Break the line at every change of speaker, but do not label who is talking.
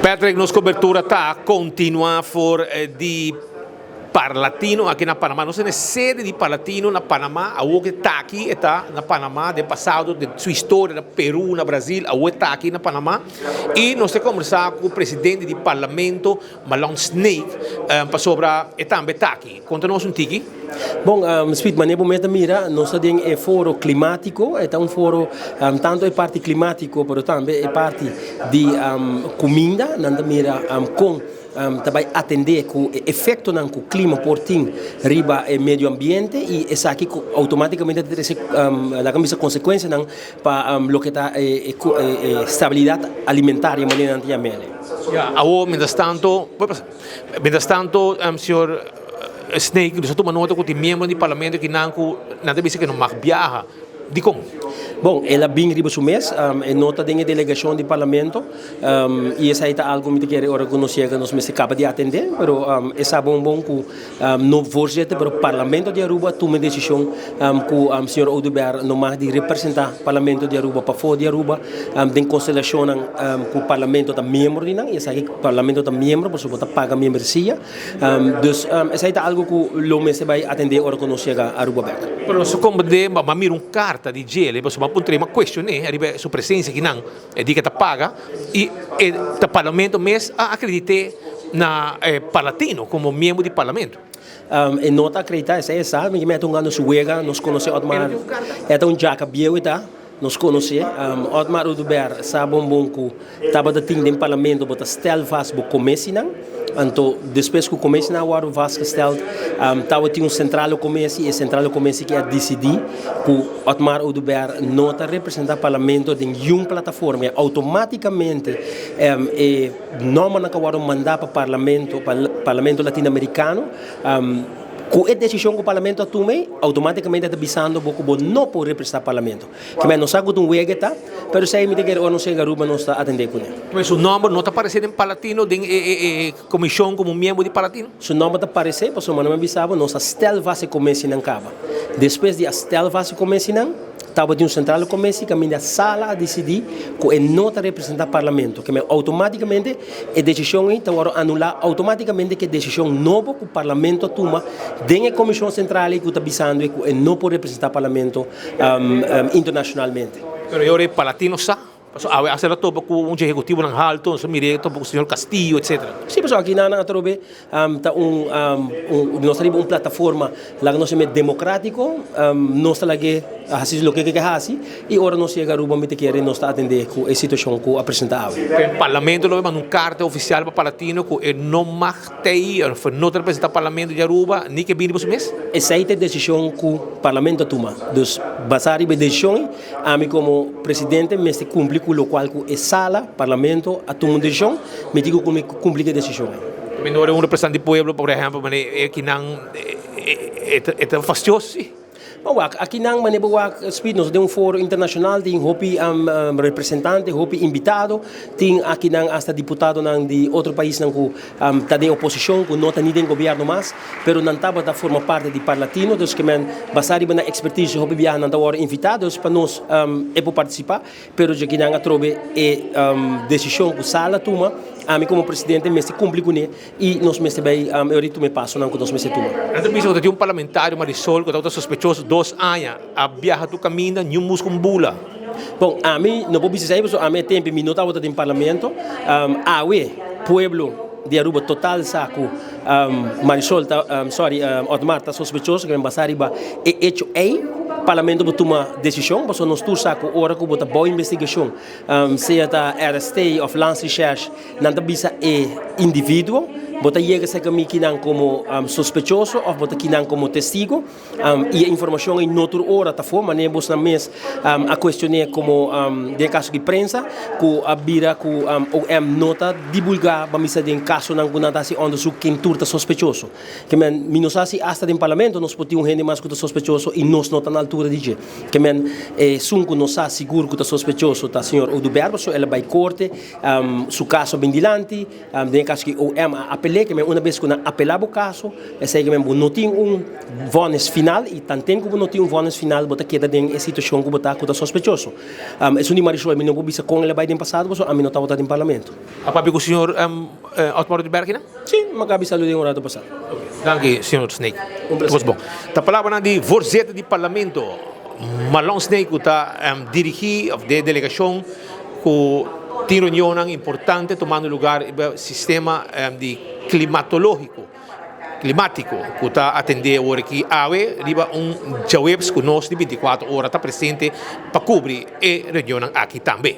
Patrick, nos cobertura ta continua for di Parlatino aki na Panama. Nos ta sede di Parlatino na Panama. Awor cu ta aki ta na Panama, den pasado, di su historia na Peru, na Brasil, awor ta aki na Panama. Y nos ta combersa cu e presidente di parlamento, Marlon Sneek, pasobra e tambe ta aki. Conta nos un tiki.
Bon, Speed, manera bo mes mira, nos tin e foro climatico, ta un foro tanto e parti climatico, pero tambe e parti di cuminda, nan mira con tambe atende cu e efectonan cu clima por tin riba e medio ambiente y esaki automaticamente ta la consecuencianan pa loke ta e estabilidad alimentario, manera nan ta yam'e.
Ja, awor, mientras tanto, señor Sneek, nos a tuma nota cu miembro di parlamento cu nan cu nan ta bisa cu no mag biaha. Di con?
Bon, el a bin riba su mes, e no ta den delegacion di parlamento, y esey ta algo cu kier ora cu nos yega nos mester caba di atende, pero e sa bon bon cu no voorzitter, pero parlamento di Aruba a tuma decision cu señor Oduber no mag di representa parlamento di Aruba pafo di Aruba, den constelacion cu parlamento ta miembro di nan, y esey parlamento ta miembro, pasobra ta paga membresia, dus esey ta algo cu lo mester bay atende ora cu nos yega Aruba bek.
Pero nos comprende, m'a mira un carta di dje, pasobra m'a puntra, m'a cuestiona riba su presencia akinan, e di cu ta paga y e parlamento mes a acredita na Parlatino como miembro di parlamento.
E no ta acredita, esey sa, mi mete un gano su wega, nos conoce Otmar, e un jaca bieu ta, nos conoce, Otmar Oduber sa bon bon cu tabata tin den parlamento bo ta stel vast bo commissinan, anto despues cu commissinan worden vastgesteld, tabatin un centrale commissie, e centrale commissie cu a dicidi cu Otmar Oduber no ta representa parlamento den un plataforma, y automaticamente e nombernan cu a wordo manda pa parlamento, pa parlamento latinoamericano, cu e decision cu parlamento a tuma, automaticamente ta bisando bo cu bo no por representa parlamento. Kiermen nos sa cu un wega ta, pero esey mi ta kere ora nos yega Aruba nos ta atende cu ne.
Pero su nomber no ta aparece den Parlatino, den e comision como miembro di Parlatino?
Su nomber ta aparece, pasobra mi a bisa bo, nos a stel vast e comissienan caba. Despues di a stel vast e comissienan, tabatin un centrale commissie caminda sala a dicidi cu e no ta representa parlamento. Kiermen automaticamente e decision ey ta wordo anula automaticamente cu e decision nobo cu parlamento a tuma den e comision central cu ta bisando cu e no por representa parlamento internacionalmente.
Pero awor Parlatino sa? Awe a topa cu un ehecutivonan halto, so mira topa cu señor Castillo, etc.
Si, pessoal, aki na atrobe ta un nos tin un plataforma la nos yama democratico, nos ta lag'e haci loke cu haci y ora nos yega Aruba mi ta kere nos ta atende cu e situacion cu a presenta awe.
E parlamento lo manda un carta oficial pa Parlatino cu e no mag tey, no ta representa parlamento di Aruba, ni cu bini pa su mes?
Esey ta e decision cu parlamento a tuma. Dus, basa riba e decision, ami como presidente mester cumpli cu locual cu e sala, parlamento, a tuma un decision, mi tin cu cumpli cu e decision.
No un representante di pueblo, por ehempel, akinan ta fastioso, si.
Bon, wak, akinan manera wak Speed, nos tin un foro internacional, tin hopi representante, hopi invitado, tin akinan hasta diputadonan di otro paisnan cu ta den oposicion, cu no ta ni den gobierno mas, pero nan tabata forma parte di Parlatino, dus kiermen basa riba nan expertise hopi biaha nan ta wordo invita, dus pa nos e por participa, pero djakinan atrobe e decision cu sala tuma, ami como presidente mester cumpli cune y nos mester bay e tuma e pasonan cu nos mester tuma.
Anto bisa cu tin un parlamentario Marisol cu ta sospechoso 2 aña a biaha tur caminda ni un musca un bula.
Bon, ami no por bisa esey, pasobra ami e tempo mi no tabata den parlamento. Awe, pueblo di Aruba total sa cu Marisol ta, sorry, Otmar ta sospechoso, kiermen basa riba e hecho ey, parlamento por tuma decision, pasobra nos tur sa cu ora cu bo ta bou investigacion, sea ta RST of Landsrecherche, nan ta bisa e individuo, bo ta yega cerca mi kinan como sospechoso of bo ta kinan como testigo, y e informacion ey no tur ora ta for, manera bos nan mes a cuestiona como den caso di prensa, cu a bira cu OM no ta divulga pa misa den casonan cu nan ta haci onderzoek ken tur ta sospechoso. Kiermen, mi no sa si hasta den parlamento nos por tin un hende mas cu ta sospechoso y nos no ta na altura di dje. Kiermen, esun cu nos sa sigur cu ta sospechoso ta señor Oduber, pasobra el a bay corte, su caso bin dilanti, den caso cu OM a apela. Apel'é, ke men un bes ku nan apelá bo kaso, esei ke men bo no tin un vonnis final i tanten ku bo no tin un vonnis final bo ta keda den e situashon ku bo ta ku ta sospechoso. Esun di Marisol mi no por bisa kon el a bai den pasado pasobra ami no tabata den parlamento.
A papia ku señor Otmar Oduber kinan?
Sí, mi a kaba di saluda un rato pasá.
Danki señor Snake.
Un placer.
Bon. Ta palabranan di voorzitter di parlamento Marlon Snake ku ta dirigí òf den e delegashon ku tin reunionnan importante tumando lugar riba sistema di klimatológiko, klimatiko ku ta atendé awor aki awe riba un djaweps ku nos di 24 ora ta presente pa kubri e reunionnan aki tambe.